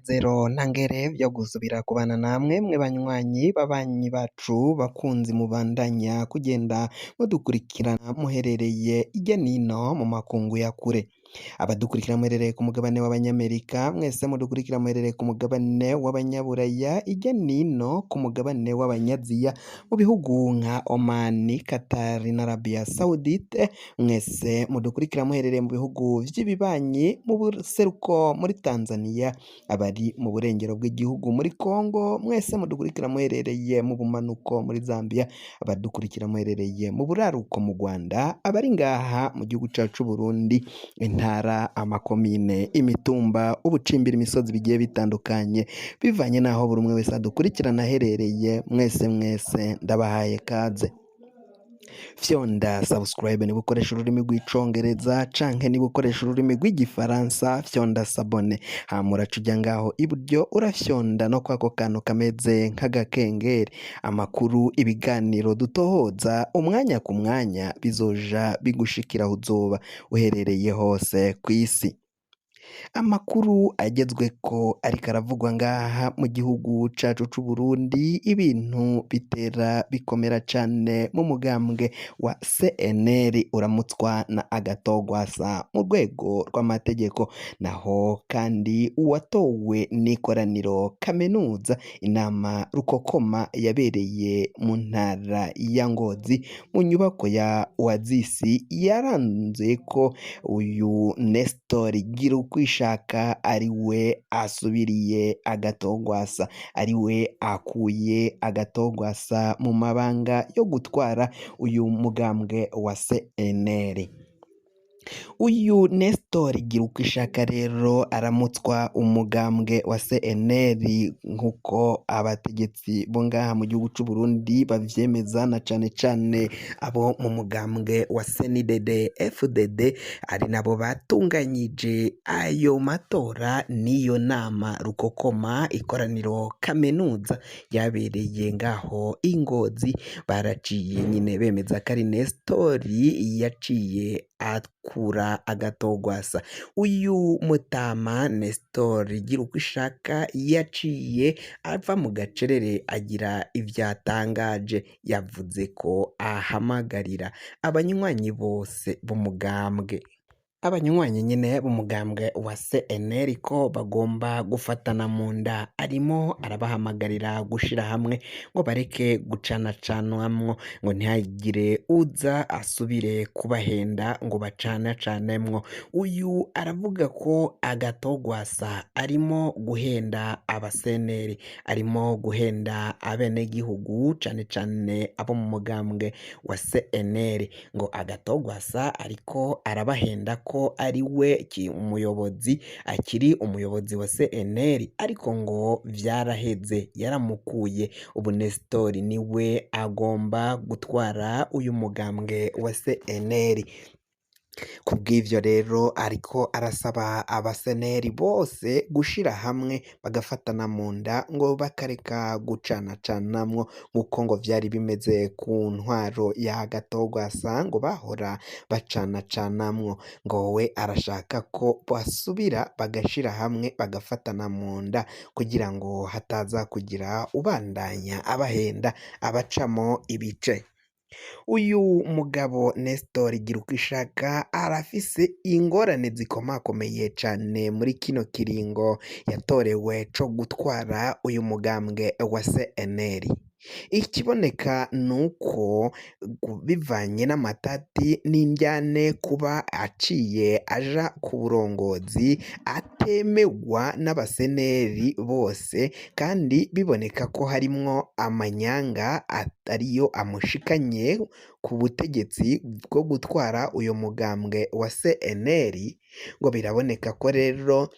N'umunezero ntangere vyo gusubira kubana namwe mwe banywanyi babanyi bacu bakunzi mubandanya kugenda mudukurikirana muherereye irya nino mu makungu ya kure. Abadukurikira muherereye ku mugabane w'abanyamerika, mwese mudukurikira muherereye ku mugabane w'abanyaburaya, irya nino ku mugabane w'abanyaziya, mu bihugu nka Oman, Qatar na Arabia Saudite, mwese mudukurikira muherereye mu bihugu vy'ibibanyi, mu buseruko muri Tanzania, abari mu burengero bw'igihugu muri Congo, mwese mudukurikira muherereye mu bumanuko muri Zambia, abadukurikira muherereye mu buraruko mu Rwanda, abari ngaha mu gihugu cacu c'Uburundi, intara, amakomine, imitumba, ubucimbira, imisozi bigiye bitandukanye, bivanye n'aho buri umwe wese adukurikirana aherereye, mwese mwese ndabahaye kaze. Fyonda subscribe niba ukoresha ururimi rw'icongereza, canke niba ukoresha ururimi rw'igifaransa fyonda s'abonner, hama uraca uja ngaho iburyo urafyonda no kwako kantu kameze nk'agakengeri. Amakuru, ibiganiro dutohoza umwanya ku mwanya bizoja bigushikira aho uzoba uherereye hose kw'isi. Amakuru agezweko ariko aravugwa ngaha mu gihugu cacu c'Uburundi, ibintu bitera bikomera cane mu mugambwe wa CNL uramutswa na Agathon Rwasa mu rwego rw'amategeko. Naho kandi uwatowe n'ikoraniro kaminuza, inama rukokoma yabereye mu ntara ya Ngozi mu nyubako ya Oasis, yaranze ko uyu Nestor Girukwishaka ari we asubiriye Agathon Rwasa, ari we akuye Agathon Rwasa mu mabanga yo gutwara uyu mugambwe wa CNL. Uyu Nestor Girukwishaka rero aramutswa umugambwe wa CNL nk'uko abategetsi bo ngaha mu gihugu c'Uburundi bavyemeza, na cane cane abo mu mugambwe wa CNDD FDD, ari nabo batunganyije ayo matora n'iyo nama rukokoma, ikoraniro kaminuza ryabereye ngaho i Ngozi. Baraciye nyine bemeza ko ari Nestor yaciye akura Agathon Rwasa. Uyu mutama Nestor Girukwishaka yaciye ava mu gacerere agira ivyatangaje, yavuze ko ahamagarira abanywanyi bose b'umugambwe, abanywanyi nyine b'umugambwe wa CNL, ko bagomba gufatana mu nda. Arimo arabahamagarira gushira hamwe ngo bareke gucanacanamwo, ngo ntihagire uza asubire kubahenda ngo bacanacanemwo. Uyu aravuga ko Agathon Rwasa arimo guhenda abaseneri, arimo guhenda abenegihugu, cane cane abo mu mugambwe wa CNL, ngo Agathon Rwasa ariko arabahenda ko ari we umuyobozi, akiri umuyobozi wa CNL, ariko ngo vyaraheze, yaramukuye. Ubu Nestor niwe agomba gutwara uyu mugambwe wa CNL. Kubw'ivyo rero ariko arasaba abaseneri bose gushira hamwe bagafatana mu nda, ngo bakareka gucanacanamwo nk'uko ngo vyari bimeze ku ntwaro ya Agathon Rwasa, ngo bahora bacanacanamwo. Ngo we arashaka ko basubira bagashira hamwe bagafatana mu nda, kugira ngo hataza kugira ubandanya abahenda abacamo ibice. Uyu mugabo Nestor Girukwishaka arafise ingorane zikomakomeye cane muri kino kiringo yatorewe co gutwara uyu mugambwe wa CNL. Ikiboneka nuko bivanye n'amatati n'indyane, kuba aciye aja ku burongozi atemegwa n'abaseneri bose, kandi biboneka ko harimwo amanyanga atariyo amushikanye ku butegetsi bwo gutwara uyu mugambwe wa CNL, ngo biraboneka ko rero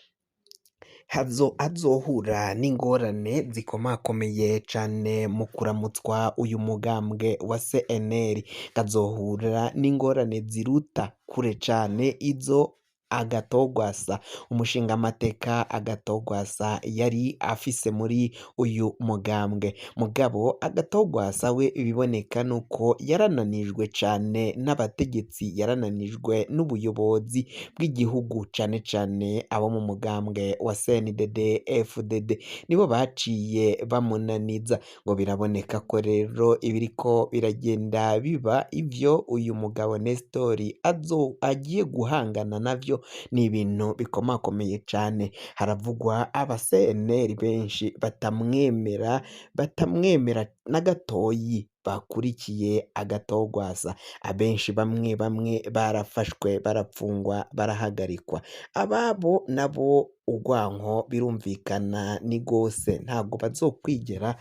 azohura n'ingorane zikomakomeye cane mu kuramutswa uyu mugambwe wa CNL, azohura n'ingorane ziruta kure cane izo Agatogwasa, umushingamateka Agatogwasa yari afise muri uyu mugambwe. Mugabo Agatogwasa we ibiboneka nuko yarananijwe cane n'abategetsi, yarananijwe n'ubuyobozi bw'igihugu, cane cane abo mu mugambwe wa CNDD FDD nibo baciye bamunaniza. Ngo biraboneka ko rero ibiriko biragenda biba ivyo uyu mugabo Nestori azo agiye guhangana navyo ni ibintu bikomakomeye cane. Haravugwa aba CNL benshi batamwemera, batamwemera na gatoyi, bakurikiye Agatogwasa. Abenshi bamwe bamwe barafashwe, barapfungwa, barahagarikwa. Ababo nabo urwanko birumvikana ni gose, ntabwo bazokwigera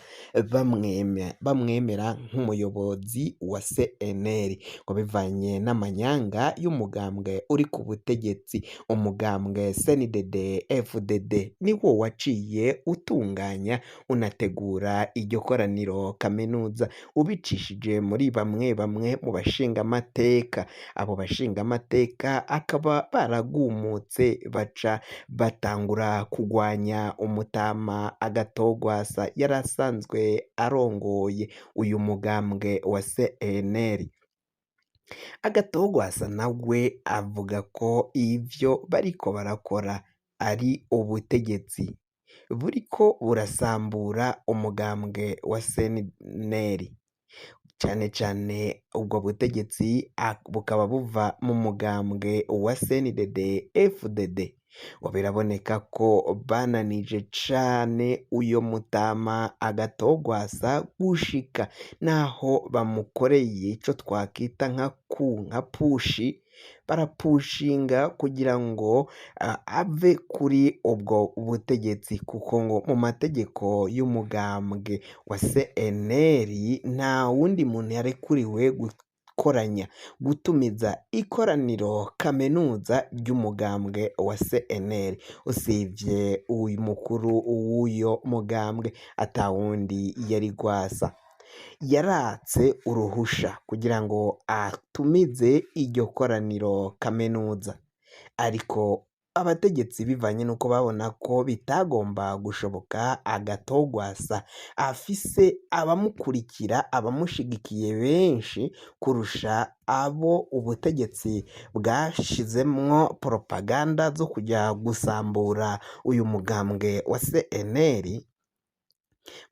bamwemera nk'umuyobozi wa CNL, ngo bivanye n'amanyanga y'umugambwe uri ku butegetsi. Umugambwe CNDD FDD niwo waciye utunganya unategura iryo koraniro kaminuza, ubicishije muri bamwe bamwe mu bashingamateka. Abo bashingamateka akaba baragumutse, baca batangura kugwanya umutama Agatogwasa yari asanzwe arongoye uyu mugambwe wa CNL. Agatogwasa nawe avuga ko ivyo bariko barakora ari ubutegetsi buriko burasambura umugambwe wa CNL, cane cane ubwo butegetsi bukaba buva mu mugambwe wa CNDD FDD. Ngo biraboneka ko bananije cane uyo mutama Agatogwasa gushika naho bamukoreye ico twakita nka ku nka pushi, barapushinga kugira ngo ave kuri ubwo butegetsi, kuko ngo mu mategeko y'umugambwe wa CNL nta wundi muntu yarekuriwe gukoranya, gutumiza ikoraniro kaminuza ry'umugambwe wa CNL usivye uyu mukuru w'uyo mugambwe, atawundi yari gwasa. Yaratse uruhusha kugira ngo atumize iryo koraniro kaminuza, ariko abategetsi bivanye nuko babona ko bitagomba gushoboka, Agatogwasa afise abamukurikira, abamushigikiye benshi kurusha abo ubutegetsi bwashizemwo propaganda zo kuja gusambura uyu mugambwe wa CNL.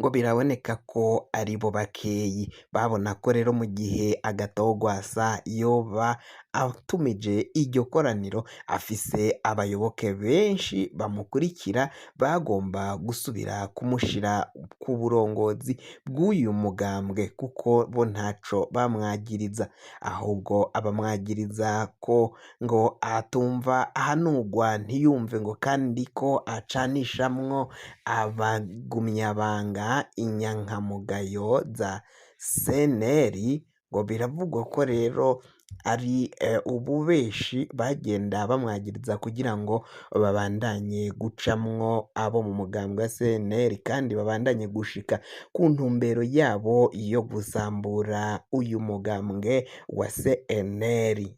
Ngo biraboneka ko aribo bakeyi babona ko rero mu gihe Agatogwasa yoba atumije iryo koraniro afise abayoboke benshi bamukurikira, bagomba gusubira kumushira ku burongozi bw'uyu mugambwe, kuko bo ntaco bamwagiriza, ahubwo abamwagiriza ko ngo atumva ahanurwa ntiyumve, ngo kandi ko acanishamwo abagumyabanga inyankamugayo za CNL. Ngo biravugwa ko rero ari ububeshi bagenda bamwagiriza kugira ngo babandanye gucamwo abo mu mugambwe wa CNL, kandi babandanye gushika ku ntumbero yabo yo gusambura uyu mugambwe wa CNL.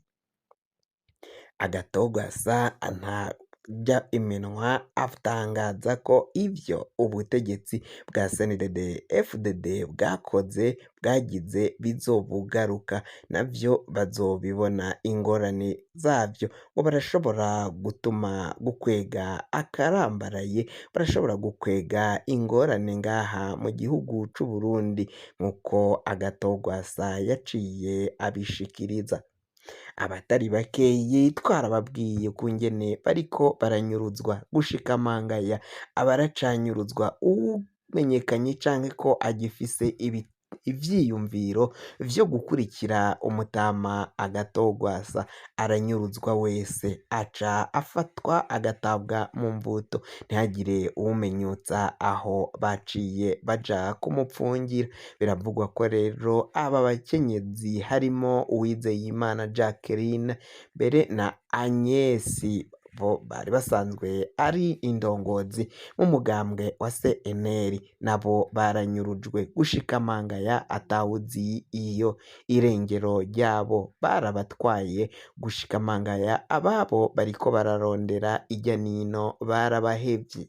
Agatogwasa ntarya iminwa, atangaza ko ivyo ubutegetsi bwa CNDD FDD bwakoze bwagize bizobugaruka, navyo bazobibona ingorane zavyo. Ngo barashobora gutuma gukwega akarambaraye, barashobora gukwega ingorane ngaha mu gihugu c'u Burundi, nkuko Agatogwasa yaciye abishikiriza. Abatari bakeyi twarababwiye kungene bariko baranyuruzwa gushika amangaya, abaracanyuruzwa umenyekanye canke ko agifise ivyiyumviro vyo gukurikira umutama Agatogwasa, aranyuruzwa wese, aca afatwa agatabwa mu mvuto, ntihagire uwumenyutsa aho baciye baja kumupfungira. Biravugwa ko rero aba bakenyezi harimo Uwizeyimana Jacqueline mbere na Agnes bo bari basanzwe ari indongozi mu mugambwe wa CNL, nabo baranyurujwe gushika mangaya atawuzi iyo irengero ryabo, barabatwaye gushika mangaya ababo bariko bararondera irya nino barabahevye.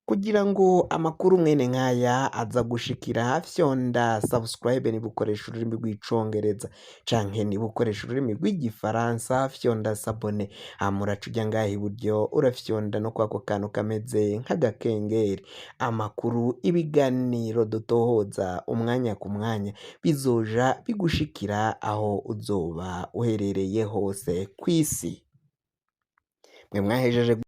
Kugira ngo amakuru mwene nkaya aza gushikira, fyonda subscribe niba ukoresha ururimi rw'icongereza, canke niba ukoresha ururimi rw'igifaransa fyonda s'abonner. Hama uraca uja ngaha iburyo, urafyonda no kwako kantu kameze nk'agakengeri. Amakuru, ibiganiro dutohoza umwanya ku mwanya bizoja bigushikira aho uzoba uherereye hose kw'isi. Mwe mwahejeje.